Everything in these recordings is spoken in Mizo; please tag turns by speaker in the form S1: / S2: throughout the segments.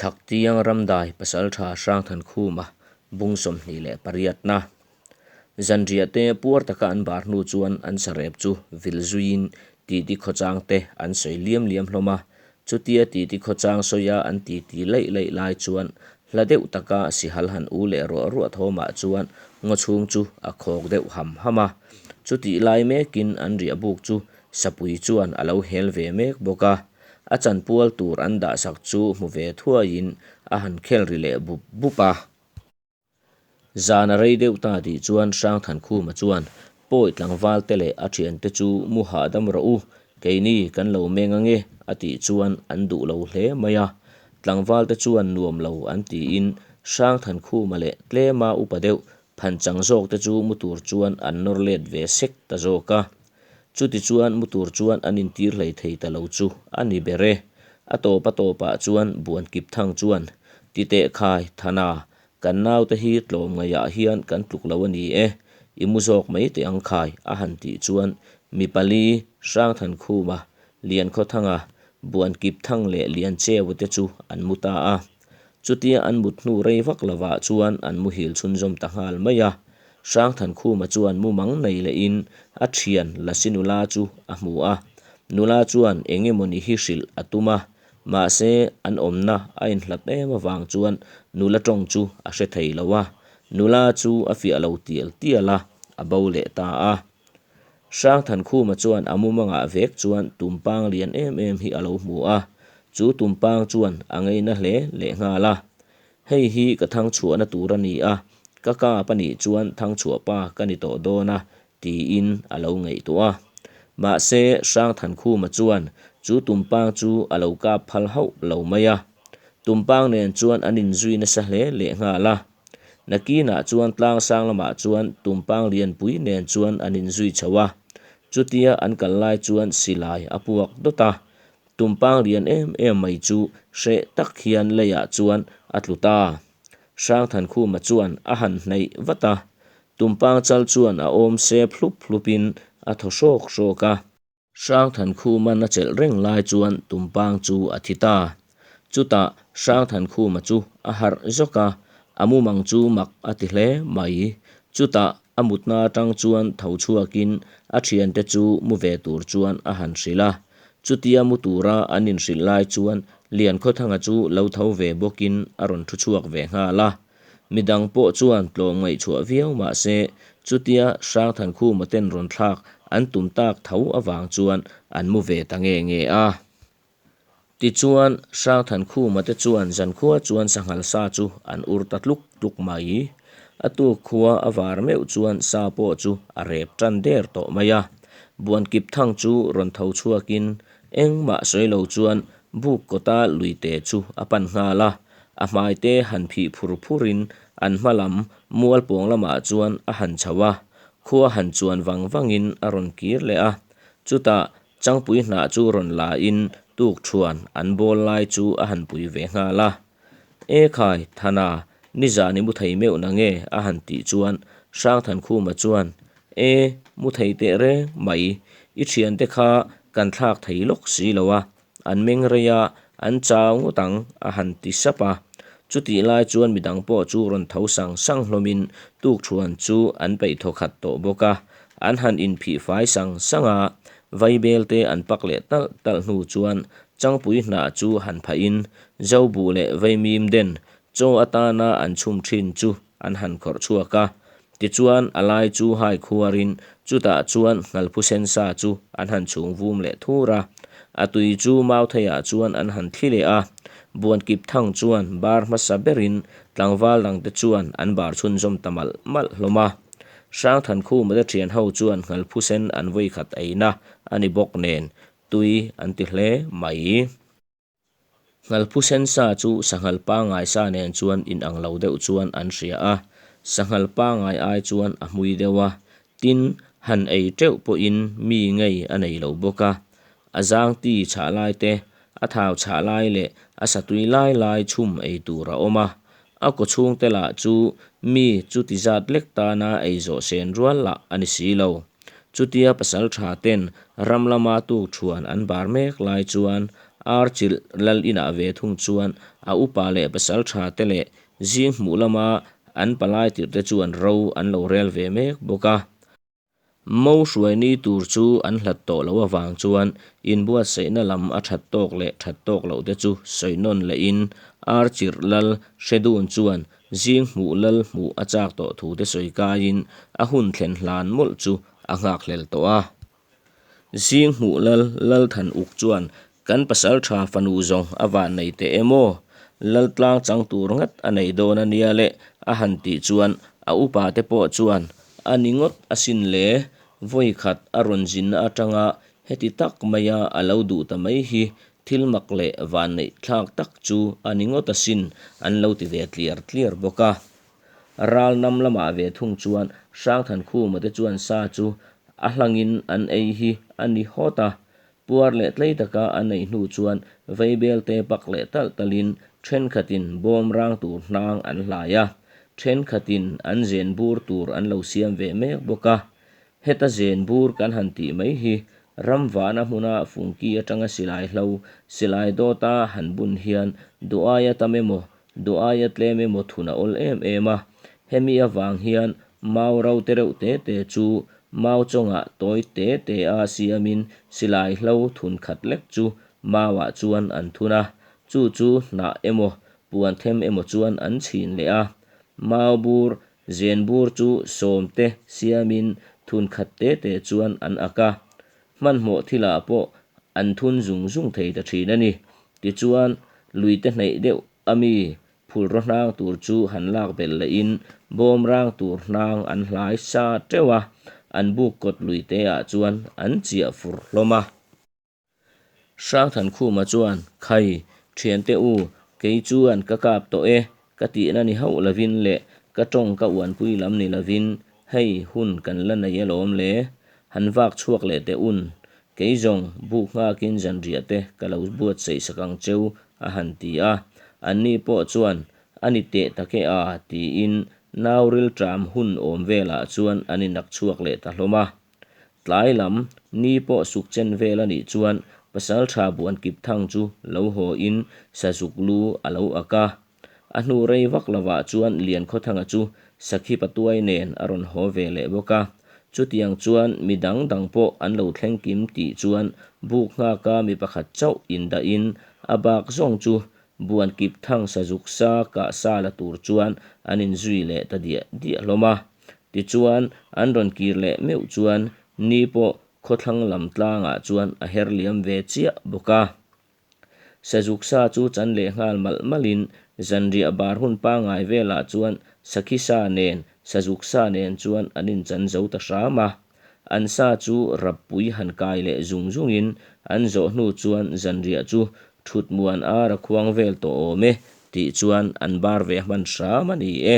S1: Chhaktiang Ramdai Pasaltha Hrangthankhuma bung 28 na Zanriah te puar taka an bar hnu chuan an sarep chu vil zuiin titi khawchang te an sawi liam liam hlawm a. Chutia titi khawchang sawia an titi laih laih lai chuan hla deuh taka sihal han u leh ruah ruah thawmah chuan ngaw chhung chu a khawk deuh ham ham a. Chutih lai mekin an riah buk chu sapui chuan a lo hel ve mek bawk a. A chanpual tur an dahsak chu hmu ve thuaiin a han khel ri leh bup bup a. Zan a rei deuh ta tih chuan Hrangthankhuma chuan Pawi tlangval te leh a thiante chu mu hahdam rawh u, keini kan lo meng ange a tih chuan an duh lo hle mai a. Tlangval te chuan nuam lo an tiin Hrangthankhuma leh tlema upa deuh phanchang zawk te chu mu tur chuan an nawr let ve sek ta zawk a. Chuti chuan mu tur chuan an intir hlei thei ta lo chu a ni ber e. A tawp a tawpah chuan Buankipthang chuan, Titeh khai, Thana, kan naute hi tlawmngaihah hian kan tluk lo a ni e, i mu zawk mai teh ang khai, a han tih chuan mi pali, Hrangthankhuma, Liankhawthanga, Buankipthang leh Liancheua te chu an mu ta a. Chutia an mut hnu rei vak lovah chuan an muhil chhunzawm ta nghal mai a. Hrangthankhuma chuan mumang nei lehin a thian Lasi nula chu a hmu a. Nula chuan eng emawni hi hrilh a tum a, mahse an awmna a inhlat em avang chuan nula tawng chu a hre thei lo a. Nula chu a fiah lo tial tial a, a bo leh ta a. Hrangthankhuma chuan a mumangah vek chuan tumpang lian em em hi a lo hmu a, chu tumpang chuan a ngeina hle leh nghal a. Hei hi ka thangchhuahna tur a ni a, ka kap a nih chuan thangchhuah pa ka ni tawh dawn a, tiin a lo ngaihtuah a. Mahse, Hrangthankhuma chuan chu tumpang chu a lo kap phal hauh lo mai a. Tumpang nen chuan an inzui nasa hle leh nghal a. Nakinah chuan tlang sang lamah chuan tumpang lianpui nen chuan an inzui chho a. Chutia an kal lai chuan silai a puak dawt a. Tumpang lian em em mai chu hreh tak hian leiah chuan a tlu ta. Hrangthankhuma chuan a han hnaih vat a. Tumpang chal chuan a awm sep hlup hlupin a thaw hrawk hrawk a. Hrangthankhuman a chelh reng lai chuan Tumpang chu a thi ta. Chutah Hrangthankhuma chu a harh zawk a, a mumang chu mak a ti hle mai. Chutah a mutna atang chuan tho chhuakin a thiante chu mu ve tur chuan a han hrilh a. Chutia mu tura an inhrilh lai chuan Liankhawthanga chu lo tho ve bawkin a rawn thu chhuak ve nghal a. Midang pawh chuan tlawm ngaihchhuah viau mah se, chutia Hrangthankhuma ten rawn thlak an tum tak tho avang chuan an mu ve ta nge nge a. Tichuan, Hrangthankhuma te chuan zankhua chuan sanghal sa chu an ur ta tluk tluk mai. A tuk khua a var meuh chuan sa pawh chu a rep tan der tawh mai a. Buankipthang chu rawn tho chhuakin Engmah sawi lo chuan buk kawta luite chu a pan nghal a, a hmaite han phih phur phurin an hma lam mual pawng lamah chuan a han chho a, khua han chuan vang vangin a rawn kir leh a. Chutah Changpui hnah chu rawn la in tuk thuan an bawl lai chu a han pui ve nghal a. E khai, Thana, nizan i mu thei meuh na nge? a han tih chuan Hrangthankhuma chuan, E, mu thei teh reng mai, i thiante kha kan thlak thei lawk si lo a, an meng rei a, an chau ngawt ang, a han ti sap a. Chutih lai chuan midang pawh chu rawn tho sang sang hlawmin tukthuan chu an peih thaw khat tawh bawk a, an han inphih fai sang sang a, vaibel te an pak leh talh talh hnu chuan Changpui hnah chu han phahin Zobuh leh Vaimim den chaw atana an chhum thin chu an han khawrh chhuak a. Tichuan a lai chu hai khuarin chutah chuan nghalphu sen sa chu an han chhung vum leh thur a. A tui chu Mautheiah chuan an han thli leh a. Buankip thang chuan bar hmasa berin tlangval dangte chuan an bar chhunzawm ta malh malh hlawm a. Hrangthankhuma te thian ho chuan nghalphu sen an vawikhat eina a ni bawk nen Tui an ti hle mai. Nghalphu sen sa chu sanghal pangngai sa nen chuan inang lo deuh chuan an hria a, sanghal pangngai ai chuan a hmui deuh a, tin, han ei teuh pawhin mi ngei a nei lo bawk a. A zang ti chhah lai te, a thau chhah lai leh a satui lai lai chhum ei tur a awm a. A kaw chhungte lah chu mi chuti zat lek tana ei zawh sen rual lah a ni si lo. Chutia pasal tha ten ram lama tuk thuan an bar mek lai chuan Archilh lal inah ve thung chuan a upa leh pasaltha te leh zing hmuh lama an palai tirh te chuan ro an lo rel ve mek bawk a. Mo hruai ni tur chu an hlat tawh loh avang chuan inbuatsaihna lam a that tawk leh that tawk loh te chu sawi nawn lehin Archirh lal Hredun chuan zing hmuh lal hmuh a chak tawh thu te sawi kaiin a hun thlen hlan mawlh chu a nghakhlel tawh a. Zing hmuh lal Lalthan uk chuan kan pasaltha fanu zawng a van nei teh em aw? Laltlang chang tur ngat a nei dawn a nia le a han tih chuan a upa te pawh chuan a ni ngawt asin le, vawi khat a rawn zinna atanga heti tak maia a lo duh ta mai hi thil mak leh vanneih thlak tak chu a ni ngawt asin an lo ti ve tliar tliar bawk a. Ral nam lamah ve thung chuan Hrangthankhuma te chuan sa chu a hlangin an ei hi a ni hawt a. Puar leh tlei taka an ei hnu chuan veibel te pak leh talh talhin thenkhatin bawm rang tur hnang an hlai a, thenkhatin an zen bur tur an lo siam ve mek bawk a. Heta zen bur kan han tih mai hi ram vahna hmuna fungki atanga silai hlo, silai dawta han bun hian duh aia tam emaw Duh aia tlem emaw thun a awl em em a, hemi avang hian mau ro te reuh te te chu mau chawngah tawi te te a siamin silai hlo thun khat lek chu mauah chuan an thun a, chu chu hnah emaw puan them emaw chuan an chhin leh a. Mau bur, zen bur chu sawm te siamin thun khat te te chuan an ak a, Hmanhmawh thilah pawh an thun zung zung thei ta thin a ni. Tichuan, luite hnaih deuh a mi phulraw hnang tur chu han lak belh lehin bawm rang tur hnang an hlai sa teuh a, an buk kawt luite ah chuan an chiah fur hlawm a. Hrangthankhuma chuan, Khai, thiante u, kei chuan ka kap tawh e, ka tihna ni hauh lovin leh ka tawng ka uanpui lam ni lovin hei hun kan la nei alawm le, han vak chhuak leh teh un, kei zawng buk nghakin zanriah te ka lo buatsaih sak ang cheu a han ti a, anni pawh chuan a ni teh tak e a tiin nau rilṭam hun awm velah chuan an inak chhuak leh ta hlawm a. Tlai lam, ni pawh suk chen vel a nih chuan Pasalṭha Buankip Thang chu lo haw in Sazuk lu a lo ak a. A hnu rei vak lovah chuan Liankhawthanga chu Sakhi Patuai nen a rawn haw ve leh bawk a. Chutiang chuan mi dang dang pawh an lo thleng kim tih chuan buk nghaka mi pakhat chauh indahin a bak zawng chu Buankip Thang Sazuk sa kah sa la tur chuan an inzui leh ta diah diah hlawm a. Tichuan, an rawn kir leh meuh chuan ni pawh khawthlang lam tlangah chuan a her liam ve chiah bawk a. Sazuk sa chu chan leh nghal malh malhin zanriah bar hun pangngai velah chuan sakhi sa nen, sazuk sa nen chuan an inchan zo ta hram a. An sa chu rappui han kai leh zung zungin an zawh hnu chuan zanriah chu thut muan ar a khuang vel tawh awm e tih chuan an bar ve hman hram a ni e.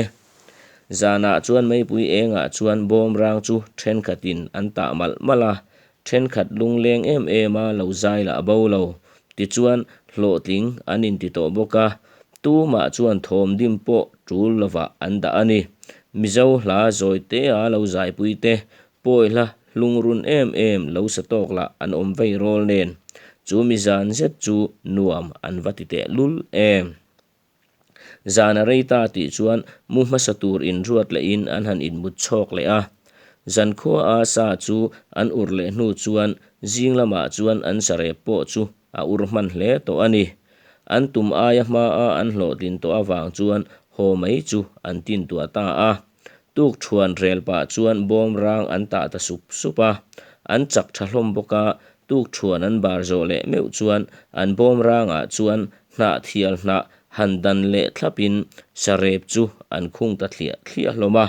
S1: Zanah chuan meipui engah chuan bawmrang chu thenkhatin an tah malh malh a, thenkhat lungleng em em a lo zai lah bo lo. Tichuan, hlawhtling an inti tawh bawk a, tumah chuan thawm dim pawh tul lovah an dah a ni. Mizo hla zawi tea lo zaipui te, pawi hla hlungrun em em lo sa tawk lah an awm vei rawl nen, chu mi zan zet chu nuam an va ti teh lul em. Zan a rei ta tih chuan mu hmasa tur inruat lehin an han inmut chhawk leh a. Zankhua a sa chu an ur leh hnu chuan zing lamah chuan an sarep pawh chu a ur hman hle tawh a ni. An tum aia hmaa an hlawhtlin tawh avang chuan haw mai chu an tintuah ta a. Tuk thuan rel pah chuan bawm rang an tah ta sup sup a. An chak tha hlawm bawk a, tuk thuan an bar zawh leh meuh chuan an bawm rangah chuan hnah thial hnah han dan leh thlapin sarep chu an khung ta thliah thliah hlawm a.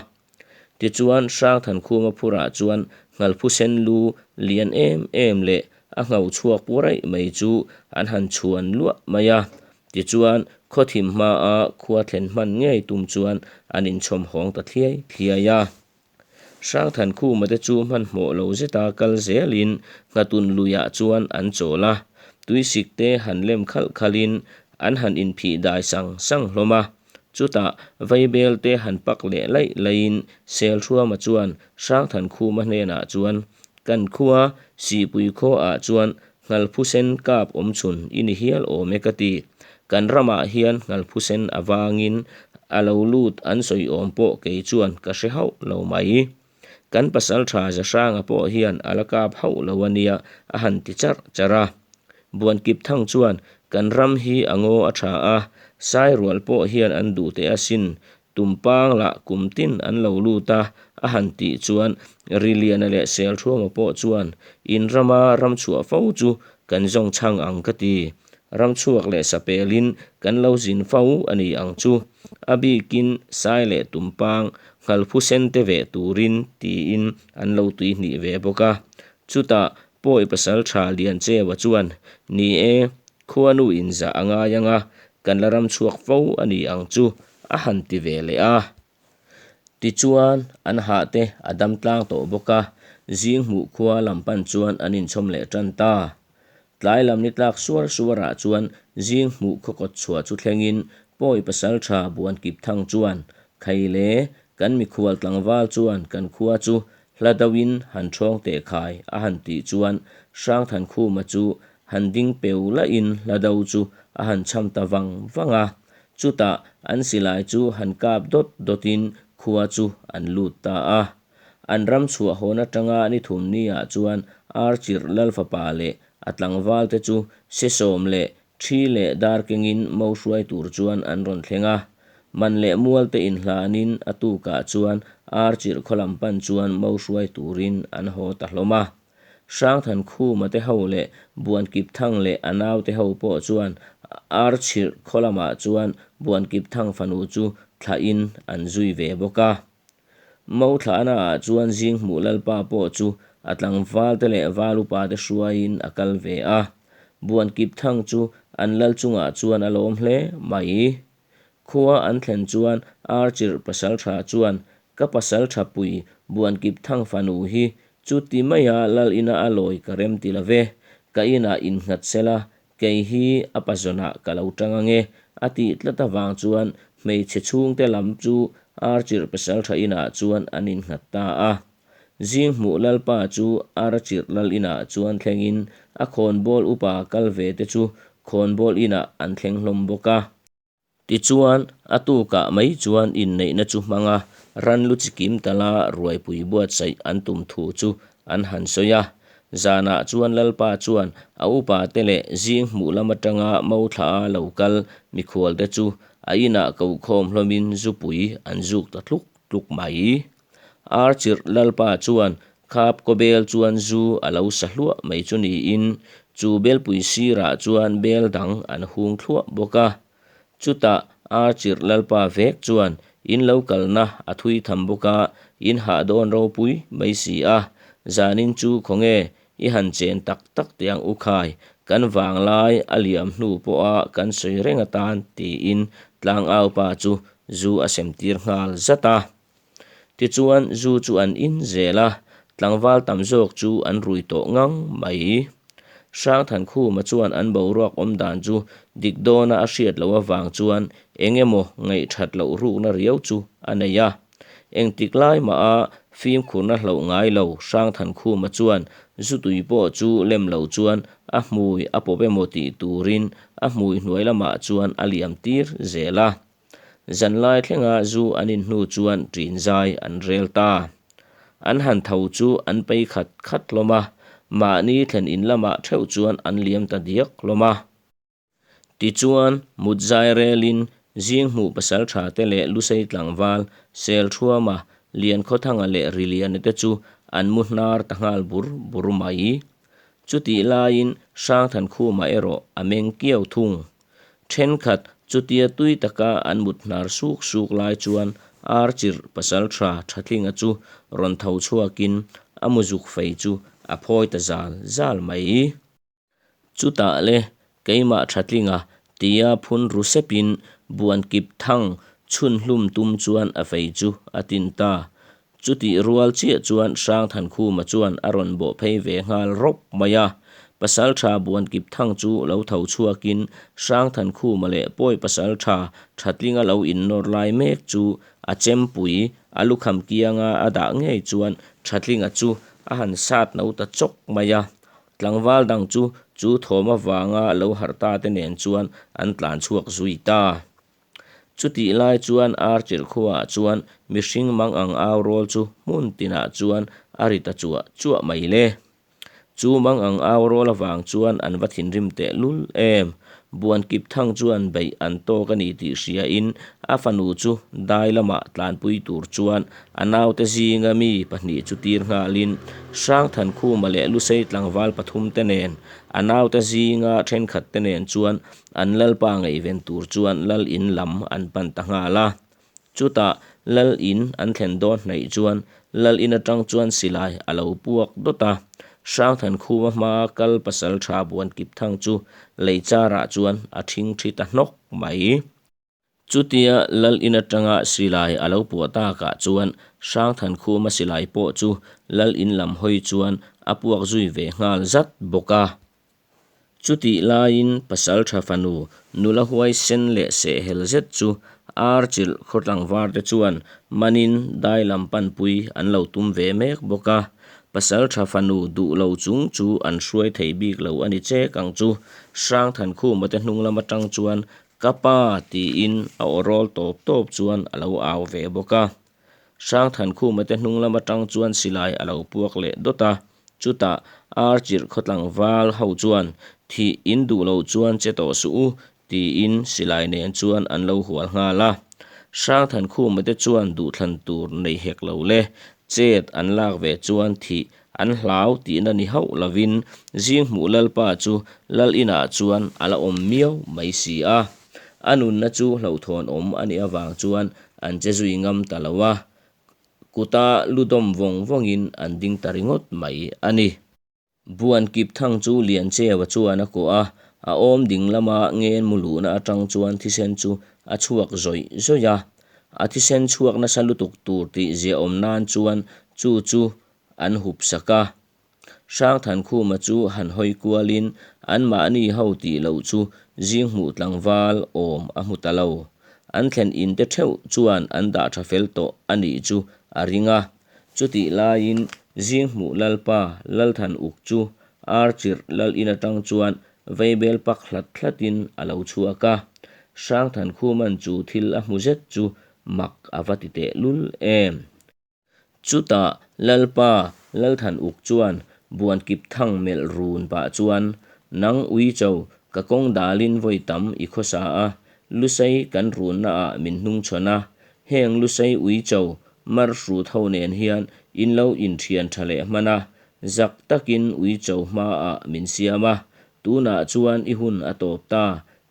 S1: Tichuan Hrangthankhuma phurah chuan Nghalphusen lu lian em em leh a ngho chhuak puraih mai chu an han chhuan luah mai a. Tichuan, khawthim hmaa khua thlen hman ngei tum chuan an inchhawm hawng ta thliai thliai a. Hrangthankhuma te chu hmanhmawh lo zeta kal zelin Nghatun luiah chuan an chawl a, tuisik te han lem khalh khalhin an han inphih dai sang sang hlawm a. Chutah, Vaibel te han pak leh laih laihin Selhruama chuan Hrangthankhuma hnenah chuan, Kan khua, Sihpui khaw ah chuan Nghalphusen kap awm chhun i ni hial awm e ka ti. Kan ramah hian Nghalphusen avangin a lo lut an sawi awm pawh kei chuan ka hre hauh lo mai. Kan pasaltha Zahranga pawh hian a la kap hauh lo a nia a han ti charh charh a. Buankipthang chuan kan ram hi a ngaw a tha a, Sairual pawh hian an duh teh asin Tumpang lah kum tin an lo lut a, a han tih chuan Riliana leh Selthuama pawh chuan in rama ram chhuah fo chu kan zawng chhang ang ka ti. Ram chhuak leh sapelin kan lo zin fo a ni ang chu. A bikin Sai leh Tumpang nghalphu sen te veh turin tiin an lo tuihnih ve bawk a. Chutah Pawi Pasaltha Liancheua chuan, Ni e, Khuanu inzah a ngai ang a, kan la ram chhuak fo a ni ang chu, a han ti ve leh a. Tichuan, an hah te a dam tlang tawh bawk a, zing hmuh khua lam pan chuan an inchhawm leh tan ta. Tlai lam ni tlak suar suarah chuan zing hmuh khaw kawt chhuah chu thlengin Pawi Pasaltha Buankipthang chuan, Khaile, kan mikhual tlangval chuan kan khua chu Hla deuhin han ṭhawng teh khai a han tih chuan Hrangthankhuma chu han ding peu lahin hla deuh chu a han chham ta vang vang a. Chutah an silai chu han kap dawt dawtin khua chu an lut ta a. An ram chhuah hawn atanga ni thum niah chuan Archirh Lalfapa leh a tlangvalte chu sesawm leh Ṭhi leh dar kengin mo hruai tur chuan an rawn thleng a. Man leh mual te inhlanin a tukah chuan ar chirh khaw lam pan chuan mo hruai turin an haw ta hlawm a. Hrangthankhuma te ho leh Buankipthang leh a naute ho pawh chuan ar chirh khaw lamah chuan Buankipthang fanu chu thlahin an zui ve bawk a. Mo thlahna ah chuan Zinghmuh Lalpa pawh chu a tlangval te leh val upa te hruaiin a kal ve a. Buankipthang chu an lal chungah chuan a lawm hle mai. Khua an thlen chuan Archirh pasaltha chuan ka pasaltha pui Buankipthang fanu hi chuti maia lal ina a lawi ka rem ti love, ka inah innghat sela Kei hi a pazawnah ka lo tang ange, a tih tlat avang chuan hmeichhe chhungte lam chu Archirh Pasaltha inah chuan an innghat ta a. Zinghmuh Lalpa chu Archirh Lal inah chuan thlengin a khawnbawl upa kal ve te chu khawnbawl inah an thleng hlawm bawk a. Tichuan, a tukah mai chuan inneihna chu hmanga ran lu chikim tala ruaipui buatsaih an tum thu chu an han sawi a. Zanah chuan Lalpa chuan a upate leh zing hmuh lam atanga Mauthla a lo kal mikhualte chu a inah kokhawm hlawmin zupui an zuk ta tluk tluk mai. Archirh Lalpa chuan khap kaw bel chuan zu a lo sa hluah mai chu niin chu belpui sirah chuan bel dang an hung thluah bawk a. Chutah Archirh Lalpa vek chuan in lo kalna a thui tham bawk a, in hah dawn ropui mai si a, zanin chu khawnge i han chen tak tak teh ang u khai, kan vanglai a liam hnu pawha kan sawi reng atan tiin tlangaupa chu zu a semtir nghal zat a. Tichuan zu chu an in zel a, tlangval tam zawk chu an rui tawh ngang mai. Hrangthankhuma chuan an boruak awm dan chu dik dawna a hriat loh avang chuan eng emaw ngaihthat loh rukna riau chu a nei a. Engtik lai maha fimkhurna hloh ngai lo Hrangthankhuma chuan zu tui pawh chu lem lo chuan a hmui a pawp emaw tih turin a hmui hnuai lamah chuan a liam tir zel a. Zanlai thlenga zu an in hnu chuan ṭin zai an rel ta. An han tho chu an pei khat khat hlawm a, mahni thlen in lamah theuh chuan an liam ta diak hlawm a. Tichuan, mut zai relin Zinghmuh pasalṭha te leh Lusei tlangval, Selṭhuama, Liankhawthanga leh Riliana te chu an mu hnar ta nghal bur bur mai. Chutih laiin Hrangthankhuma erawh a meng kiau thung. Thenkhat chutia tui taka an mut hnar suk suk lai chuan Archir pasaltha Thatlinga chu rawn tho chhuakin a muzuk fei chu a phawi ta zal zal mai. Chutah le keimah Thatlinga tia phun ru sepin Buankip thang chhun hlum tum chuan a fei chu a tin ta. Chutih rual chiah chuan Hrangthankhuma chuan a rawn bawh phei ve nghal rawp mai a. Pasaltha Buankipthang chu lo tho chhuakin Hrangthankhuma leh Pawi Pasaltha Thatlinga lo innawr lai mek chu a chempui a lukham kianga a dah ngei chuan Thatlinga chu a han sat no ta chawk mai a. Tlangval dang chu Chu thawm avanga lo harh ta te nen chuan an tlan chhuak zui ta. Chutih lai chuan Archir khuaah chuan mihring mang ang au rawl chu hmun tinah chuan a ri ta chuah chuah mai le. Chu mang ang au rawl avang chuan an va thinrim teh lul em. Buan kip thang chuan beih an tawk a ni tih hriain a fanu chu dai lamah tlanpui tur chuan a naute zinga mi pahnih chu tir nghalin Hrangthankhuma leh Lusei tlangval pathumte nen a naute zinga thenkhatte nen chuan an lalpa ngaihven tur chuan lal in lam an pan ta nghal a. Chutah lal in an thlen dawn hnaih chuan lal in atang chuan silai a lo puak dawt a, Hrangthankhuma hmaa kal pasal tha buan kip thang chu lei charah chuan a thing thi ta hnawk mai. Chutia lal in atanga silai a lo puah takah chuan Hrangthankhuma silai pawh chu lal in lam hawi chuan a puak zui ve nghal zat bawk a. Chutih laiin Pasalṭha fanu nula huaisen leh sehhel zet chu Archil khaw tlangvarte chuan manin dai lam panpui an lo tum ve mek bawk a. Pasalṭha fanu duh lo chung chu an hruai thei bik lo a ni chek ang chu. Hrangthankhuma te hnung lam atang chuan Ka pa tiin a aw rawl tawp tawp chuan a lo au ve bawk a. Hrangthankhuma te hnung lam atang chuan silai a lo puak leh dawt a. Chutah Archir khaw tlangval ho chuan thih in duh lo chuan che tawh suh u tiin silai nen chuan an lo hual nghal a. Hrangthankhuma te chuan duhthlan tur nei hek lo le, chet an lak ve chuan thih an hlau tihna ni hauh lovin Zinghmuh Lalpa chu Lal inah chuan a la awm miau mai si a. A nunna chu hlauhthawn awm a nih avang chuan an che zui ngam ta lo a. Kuta lu dawm vawng vawngin an ding ta ringawt mai a ni. Buan kip thang chu Liancheua chuan a kuah a, a awm ding lama ngen mu luhna atang chuan thisen chu a chhuak zawih zawih a. A thisen chhuak nasa lutuk tur tih ziahawm nan chuan chu chu an hup sak a. Hrangthankhuma chu han hawi kualin anmahni ho tih loh chu Zinghmuh tlangval awm a hmu ta lo. An thlen in te theuh chuan an dah tha fel tawh a nih chu a ring a. Chutih laiin Zinghmuh Lalpa Lalthan uk chu Archirh Lal in atang chuan veibel pak hlat hlatin a lo chhuak a. Hrangthankhuma'n chu thil a hmu zet chu mak a va ti teh lul em. Chutah Lalpa Lalthan uk chuan buan kip thang melh run pah chuan, Nang Uicho, ka kawng dalin vawi tam i khawsa a, Lusei kan runna ah min hnungchhawn a, heng Lusei Uicho mar hrut ho nen hian in lo inthian tha leh hman a, zak takin Uicho hmaah min siam a, tunah chuan i hun a tawp ta,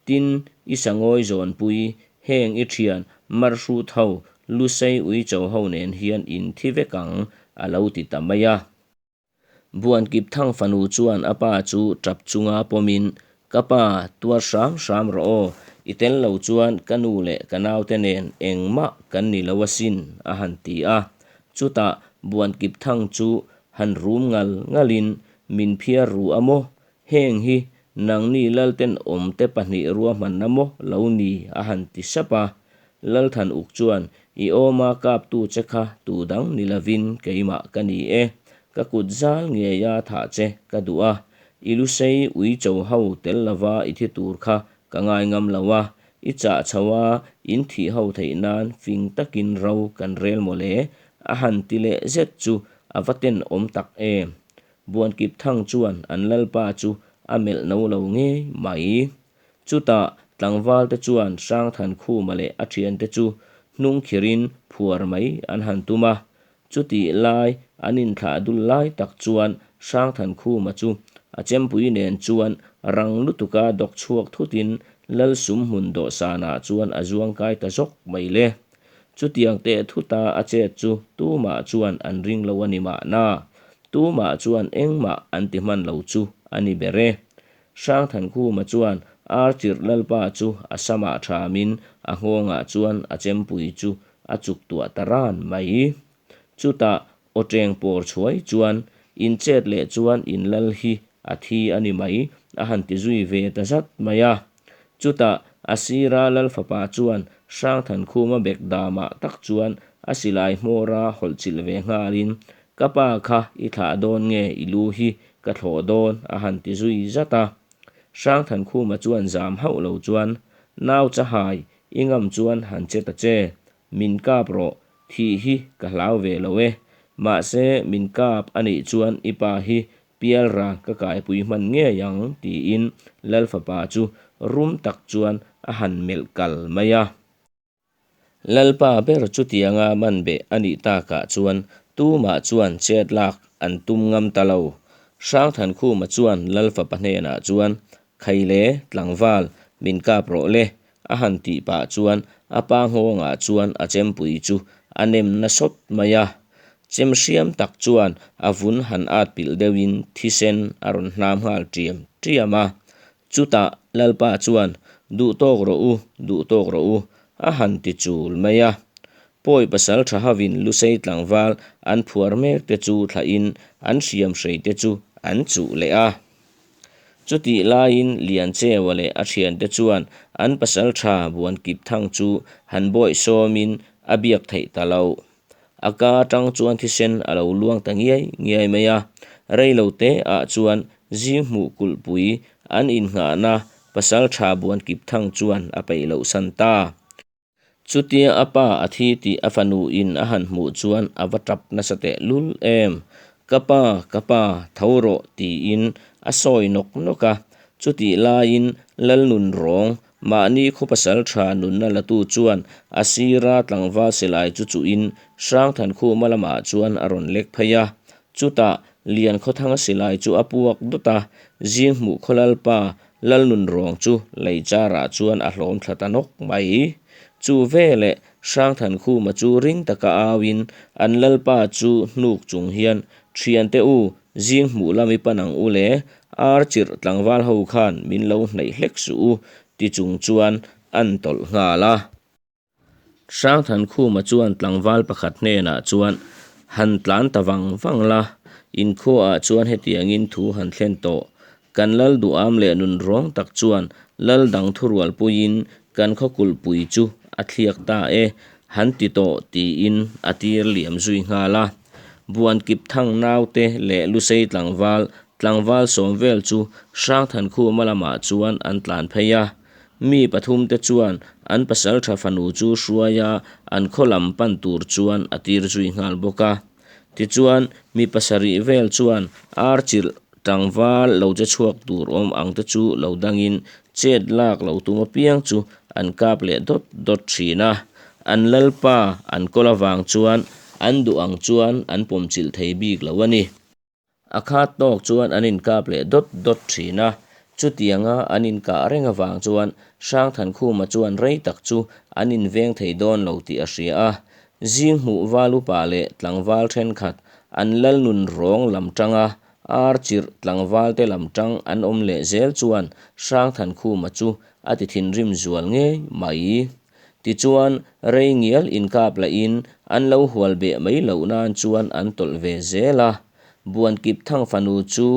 S1: Tin, i sangawi zawnpui, heng i thian, marhrut ho, lusei uicho ho nen hian in thi vek ang, a lo ti ta mai a. Buankip Thang fanu chuan a pa chu tap chunga pawmin, Ka pa, tuar hram hram rawh aw, i tel lo chuan ka nu leh ka naute nen engmah kan ni lo asin, a han ti a. Chutah Buankip Thang chu han rum ngal ngalin, Min phiar ru a maw? Heng hi nangni Lalten awmte pahnih ruahmanna maw lo ni a han ti sap a. Lalthan uk chuan, I awma kaptu che kha tu dang ni lovin keimah ka ni e. Ka kut zal ngeia thah che ka duh a. I lusei ui cho ho tel lova i thi tur kha ka ngai ngam lo a. I chah chho a, in thih ho theih nan fing takin ro kan rel maw le? A han ti leh zet chu a va tenawm tak em. Buankip Thang chuan an lalpa chu a melh no lo ngei mai. Chutah tlangvalte chuan Hrangthankhuma leh a thiante chu hnung khirin phuar mai an han tum a. Chutih lai an inthlah dul lai tak chuan Hrangthankhuma chu a chempui nen chuan rang lutuka dawk chhuak thutin Lal Sumhmun dawhsanah chuan a zuangkai ta zawk mai le. Chutiang teh thuta a chet chu tumah chuan an ring lo a ni mahna. Tumah chuan engmah an ti hman lo chu a ni ber e. Hrangthankhuma chuan Archirh Lalpa chu a samah thamin a nghawngah chuan a chempui chu a chuk tuah ta ran mai. Chutah aw teng pawr chhuai chuan in chet leh chuan in lal hi a thi a ni mai a han ti zui ve ta zat mai a. Chutah a sira Lal fapa chuan Hrangthankhuma bek damah tak chuan a silai hmawra hawlh chilh ve nghalin, Ka pa kha i thlah dawn nge i lu hi ka thlawh dawn a han ti zui zat a. Hrangthankhuma chuan zam hauh lo chuan, Nau chahai, i ngam chuan han che ta che. Min kap rawh, thih hi ka hlau ve lo e. Mahse min kap a nih chuan i pa hi pialral ka kaipui hman ngei ang tiin Lal fapa chu rum tak chuan a han melh kal mai a. Lalpa ber chutianga man beh a nih takah chuan tumah chuan chet lak an tum ngam ta lo. Hrangthankhuma chuan Lal fapa hnenah chuan, Khaile, tlangval, min kap rawh le, a han tih pah chuan a pa nghawngah chuan a chempui chu a nem na sawt mai a. Chem hriam tak chuan a vun han at pilh deuhin thisen a rawn hnam nghal ṭiam ṭiam a. Chutah Lalpa chuan, Duh tawk rawh u, duh tawk rawh u, a han ti chul mai a. Pawi pasal tha hovin Lusei tlangval an phuar mek te chu thlahin an hriam hrei te chu an chuh leh a. Chutih laiin Liancheua leh a thiante chuan an pasal tha Buankipthang chu han bawih sawmin a biak theih ta loh. A ka atang chuan thisen a lo luang ta ngiai ngiai mai a, rei lo te ah chuan zing hmuh kulhpui an innghahna pasal tha Buankipthang chuan a peih loh san ta. Chutia a pa a thi tih a fanu in a han hmuh chuan a va tap nasa teh lul em. Ka pa, ka pa, tho rawh tiin a sawi nawk nawk a. Chutih laiin Lalnun rawng mahni khaw pasal tha nunna latu chuan a sira tlangval silai chu chuhin Hrangthankhuma lamah chuan a rawn lek phei a. Chutah Liankhawthanga silai chu a puak dawt a, Zinghmuh khaw Lalpa Lalnun ruang chu lei charah chuan a hlawm thla ta nawk mai. Chu veleh Hrangthankhuma chu ring taka auin an lalpa chu hnuk chung hian, Thiante u, zing hmuh lam i pan ang u le, ar chirh tlangval ho khan min lo hnaih hlek suh u, ti chung chuan an tawlh nghal a. Hrangthankhuma chuan tlangval pakhat hnenah chuan, Han tlan ta vang vang la, inkhuaah chuan hetiangin thu han thlen tawh. Kan lal duham leh nunrawng tak chuan lal dang thurualpuiin kan khaw kulhpui chu a thliak ta e, han ti tawh tiin a tir liam zui nghal a. Buankipthang naute leh Lusei tlangval, tlangval sawm vel chu Hrangthankhuma lamah chuan an tlan phei a. Mi pathumte chuan an pasaltha fanu chu hruaia an khaw lam pan tur chuan a tir zui nghal bawk a. Tichuan, mi pasarih vel chuan ar chilh tlangval lo che chhuak tur awm ang te chu lo dangin chet lak lo tum apiang chu an kap leh dawt dawt thin a. An lalpa an kawl avang chuan an duh ang chuan an pawmchilh thei bik lo a ni. A khat tawk chuan an inkap leh dawt dawt thin a, chutianga an inkah reng avang chuan Hrangthankhuma chuan rei tak chu an inveng thei dawn lo tih a hria a. Zing hmuh val upa leh tlangval thenkhat an lal nun rawng lam tanga ar chirh tlangvalte lam tang an awm leh zel chuan Hrangthankhuma chu a ti thinrim zual ngei mai. Tichuan, rei ngial inkap lahin an lo hual beh mai loh nan chuan an tawlh ve zel a. Buankipthang fanu chu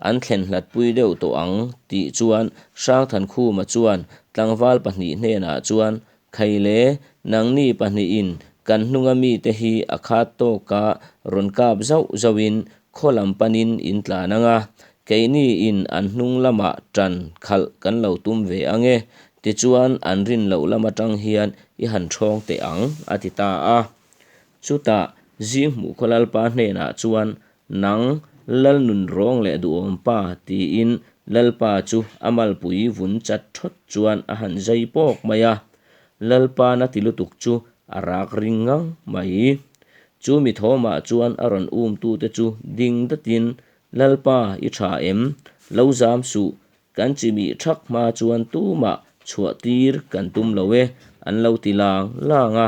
S1: an thlen hlatpui deuh tawh ang tih chuan Hrangthankhuma chuan tlangval pahnih hnenah chuan, Khaile, nangni pahnihin kan hnunga mite hi a khat tawka rawn kap zauh zauhin khaw lam panin in tlan ang a, keini in an hnung lamah tan khalh kan lo tum ve ang e, Tichuan, an rin loh lam atang hian i han ṭhawng teh ang, a ti ta a. Chutah, Zinghmuh khaw Lalpa hnenah chuan, Nang, Lal nunrawng leh duhawm pa, tiin Lalpa chu a malpui vun chat ṭhawt chuan a han zai pawk mai a. Lalpa na ti lutuk chu a rak ring ngang mai. Chu mi thawmah chuan a rawn umtute chu ding datin, Lalpa, i ṭha em? Lo zam suh, Kan chimih thak hma chuan tumah chhuah tir kan tum lo e, an lo ti lang lang a.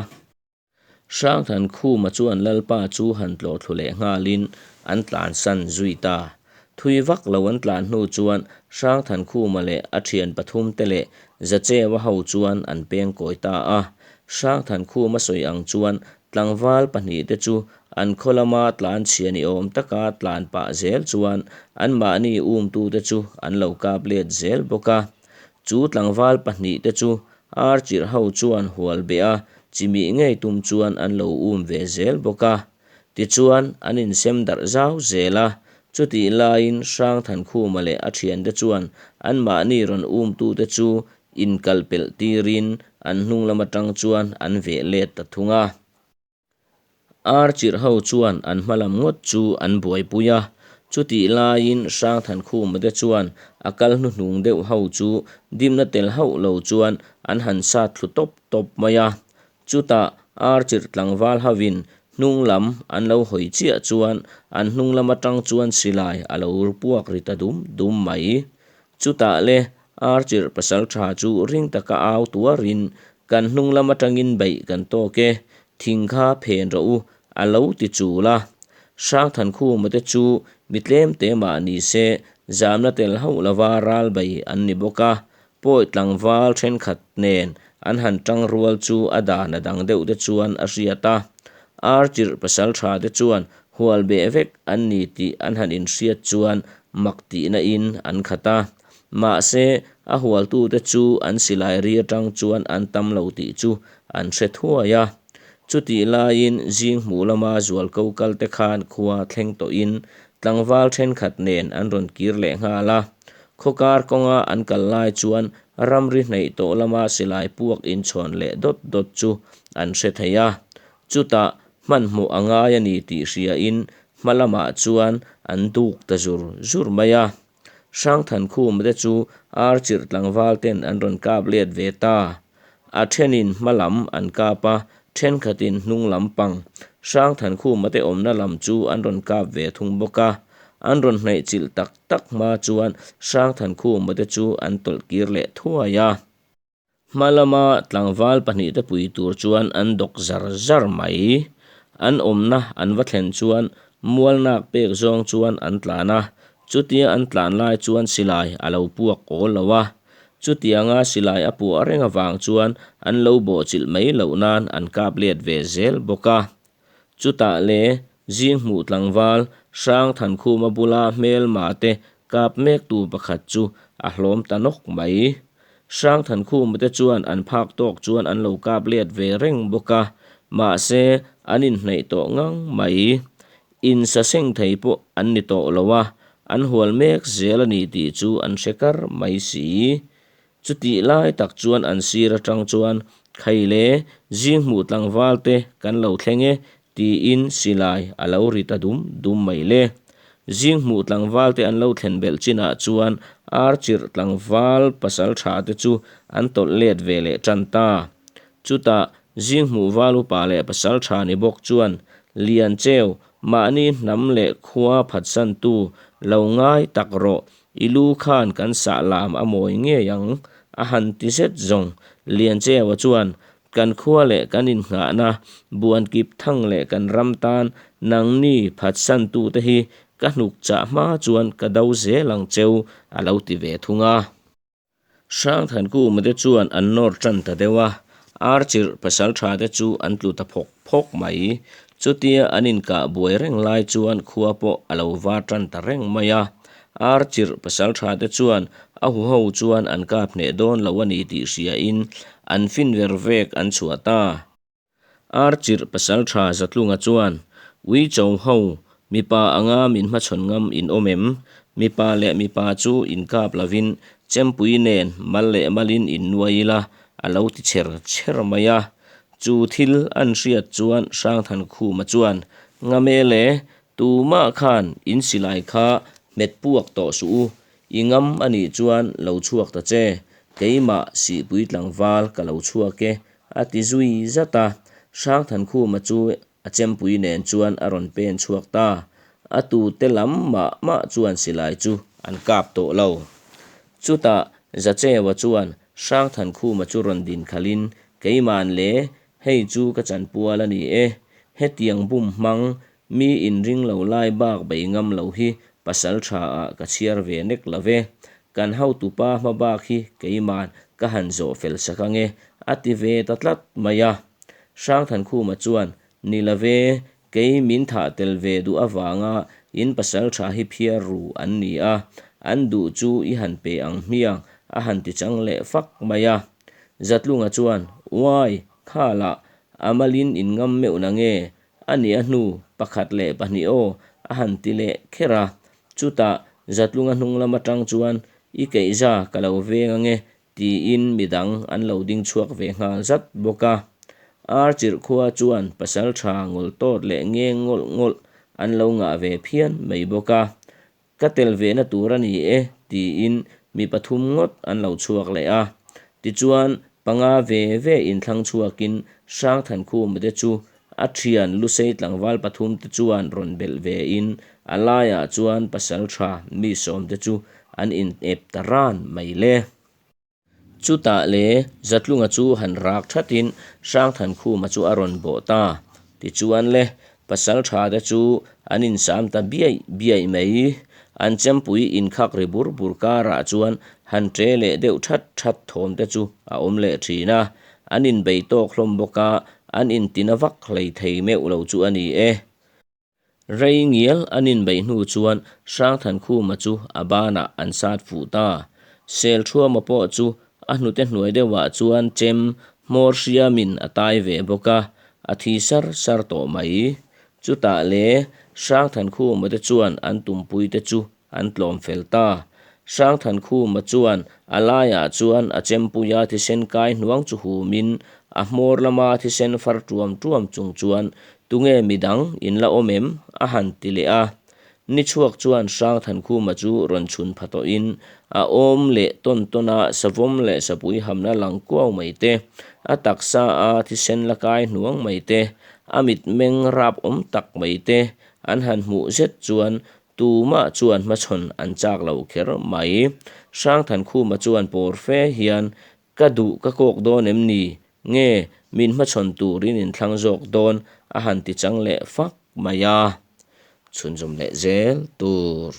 S1: Hrangthankhuma chuan Lalpa chu han tlawh thlu leh nghalin an tlansan zui ta. Thui vak lo an tlan hnu chuan Hrangthankhuma leh a thian pathum te leh Zachewa ho chuan an peng kawi ta a. Hrangthankhuma sawi ang chuan Tlangval pahnihte chu an khaw lama tlan chhia ni awm taka tlan pah zel chuan anmahni umtute chu an lo kap let zel bawk a. Chu tlangval pahnihte chu ar chirh ho chuan hual beh a chimih ngei tum chuan an lo um ve zel bawk a. Tichuan an insem darh zau zel a. Chutih laiin Hrangthankhuma leh a thiante chuan anmahni rawn umtute chu inkal pelh tirin an hnung lam atang chuan an veh let ta thung a. Ar chirh ho chuan an hma lam ngawt chu an buaipui a, chutih laiin Hrangthankhuma te chuan a kal hnuhnung deuh ho chu dimna tel hauh lo chuan an han sat thlu tawp tawp mai a. Chutah ar chirh tlangval hovin hnung lam an lo hawi chiah chuan an hnung lam atang chuan silai a lo puak ri ta dum dum mai. Chutah le ar chirh pasaltha chu ring taka au tuarin, Kan hnung lam atangin beih kan tawk e, thing kha phen rawh u, a lo ti chul a. Hrangthankhuma te chu mi tlem te mah ni se zamna tel hauh lova ral bei an ni bawk a, Pawi tlangval thenkhat nen an han tang rual chu a dan a dang deuh te chuan a hriat a. Archirh pasaltha te chuan hual beh vek an ni tih an han inhriat chuan mak tihna in an khat a. Mahse, a hualtute chu an silai ri atang chuan an tam lo tih chu an hre thuai a. Chutih laiin zing hmuh lama zualko kal te khan khua thleng tawhin tlangval thenkhat nen an rawn kir leh nghal a. Khawkar kawnga an kal lai chuan ramri hnaih tawh lama silai puak inchhawn leh dawt dawt chu an hre thei a. Chutah hmanhmawh a ngai a ni tih hriain hma lamah chuan an duk ta zur zur mai a. Hrangthankhuma te chu ar chirh tlangval ten an rawn kap let ve ta. A thenin hma lam an kap a, thenkhatin hnung lam pang. Hrangthankhuma te awmna lam chu an rawn kap ve thung bawk a. An rawn hnaih chilh tak tak hma chuan Hrangthankhuma te chu an tawlh kir leh thuai a. Hma lama tlangval pahnihte pui tur chuan an dawk zar zar mai. An awmna an va thlen chuan mual nak pek zawng chuan an tlan a, chutia an tlan lai chuan silai a lo puak awl lo a. Chutianga silai a puah reng avang chuan an lo bawhchilh mai loh nan an kap let ve zel bawk a. Chutah le zing hmuh tlangval Hrangthankhuma bula hmelma te kap mektu pakhat chu a hlawm ta nawk mai. Hrangthankhuma te chuan an phak tawk chuan an lo kap let ve reng bawk a, mahse an inhnaih tawh ngang mai. Insaseng thei pawh an ni tawh lo a, an hual mek zel a ni tih chu an hre kar mai si. Chutih lai tak chuan an sir atang chuan, Khai le, zing hmuh tlangval te kan lo thleng e, tiin silai a lo ri ta dum dum mai le. Zing hmuh tlangval te an lo thlen belh chinah chuan ar chirh tlangval pasal tha te chu an tawlh let ve leh tan ta. Chutah zing hmuh val upa leh pasal tha ni bawk chuan, Liancheu, mahni hnam leh khua phatsantu lo ngai tak rawh, I lu khan kan sah lam a mawi ngei ang, a han ti zet zawng. Liancheua chuan, Kan khua leh kan innghahna, buankip thang leh kan ram tan nangni phatsantute hi ka hnuk chah hma chuan ka do zel ang cheu, a lo ti ve thung a. Hrangthankhuma te chuan an nawr tan ta deuh a, Archirh pasaltha te chu an tlu ta phawk phawk mai. Chutia an inkah buai reng lai chuan khua pawh a lo var tan ta reng mai a. Archirh pasaltha te chuan a huho chuan an kap hneh dawn lo a ni tih hriain an fin ver vek an chhuah ta. Archirh pasaltha Zatlunga chuan, Ui cho ho, mipa anga min hmachhawn ngam in awm em? Mipa leh mipa chu inkap lovin chempui nen mal leh malin in nuai ila, a lo ti chher chher mai a. Chu thil an hriat chuan Hrangthankhuma chuan, Ngam e le, tumah khan in silai kha hmet puak tawh suh u, I ngam a nih chuan lo chhuak ta che, keimah sihpui tlangval ka lo chhuak e, a ti zui zat a. Hrangthankhuma chu a chempui nen chuan a rawn pen chhuak ta. A tute lam mah mah chuan silai chu an kap tawh lo. Chutah Zacheua chuan Hrangthankhuma chu rawn din khalhin, Keima'n le, hei chu ka chanpual a ni e, hetiang bum hmang Mi inring lo lai bak bei ngam lo hi pasal tha ah ka chhiar ve nek lo ve. Kan hotupa hma bak hi keima'n ka han zawh fel sak ange, a ti ve ta tlat mai a. Hrangthankhuma chuan, Ni lo ve, kei min thah tel ve duh avanga in pasal tha hi phiar ru an ni a, an duh chu i han pe ang hmiang, a han ti chang leh fak mai a. Zatlunga chuan, Uai, khalah, a malin in ngam meuh nange, A nih a hnu, pakhat leh pahnih aw, a han ti leh kher a. Chutah Zatlunga hnung lam atang chuan, I keihza ka lo veng ange, tiin midang an lo ding chhuak ve nghal zat bawk a. Archirh khua chuan pasaltha ngawlh tawt leh ngeng ngawlh ngawlh an lo ngah ve phian mai bawk a. Ka tel vehna tur a ni e, tiin mi pathum ngawt an lo chhuak leh a. Tichuan, panga ve ve inthlang chhuakin Hrangthankhuma te chu a thian Lusei tlangval pathum te chuan rawn belh vein a laiah chuan pasaltha mi sawmte chu an inep ta ran mai le. Chutah le, Zatlunga chu han rak thatin Hrangthankhuma chu a rawn bawh ta. Tichuan le, pasaltha te chu an insam ta biaih biaih mai. An chempui inkhak ri bur bur karah chuan han ṭe leh deuh that that thawm te chu a awm leh ṭhin a. An inbei tawk hlawm bawk a, an intina vak hlei thei meuh lo chu a ni e. Rei ngial an inbeih hnu chuan Hrangthankhuma chu a banah an sat fuh ta. Selṭhuama pawh chu a hnute hnuai deuhah chuan chem hmawr hriamin a tai ve bawk a, a thi sar sar tawh mai. Chutah le Hrangthankhuma te chuan an tumpuite chu An tlawm fel ta. Hrangthankhuma chuan a laiah chuan a chempuia thisen kai hnuang chu humin a hmawr lama thisen far tuam tuam chung chuan Tunge midang in la awm em? a han ti leh a. Ni chhuak chuan Hrangthankhuma chu rawn chhun pha tawhin a awm leh tawn tawn a savawm leh sapui hamna lang kuau mai te, a taksa a thisen la kai hnuang mai te, a mitmeng rap awm tak mai te an han hmuh zet chuan Tumah chuan hmachhawn an chak lo kher mai. Hrangthankhuma chuan pawr fe hian, Ka duh ka kawk dawn em ni? Nge, min hmachhawn turin in thlang zawk dawn? a han ti chang leh fak mai a. Chhunzawm leh zel tur.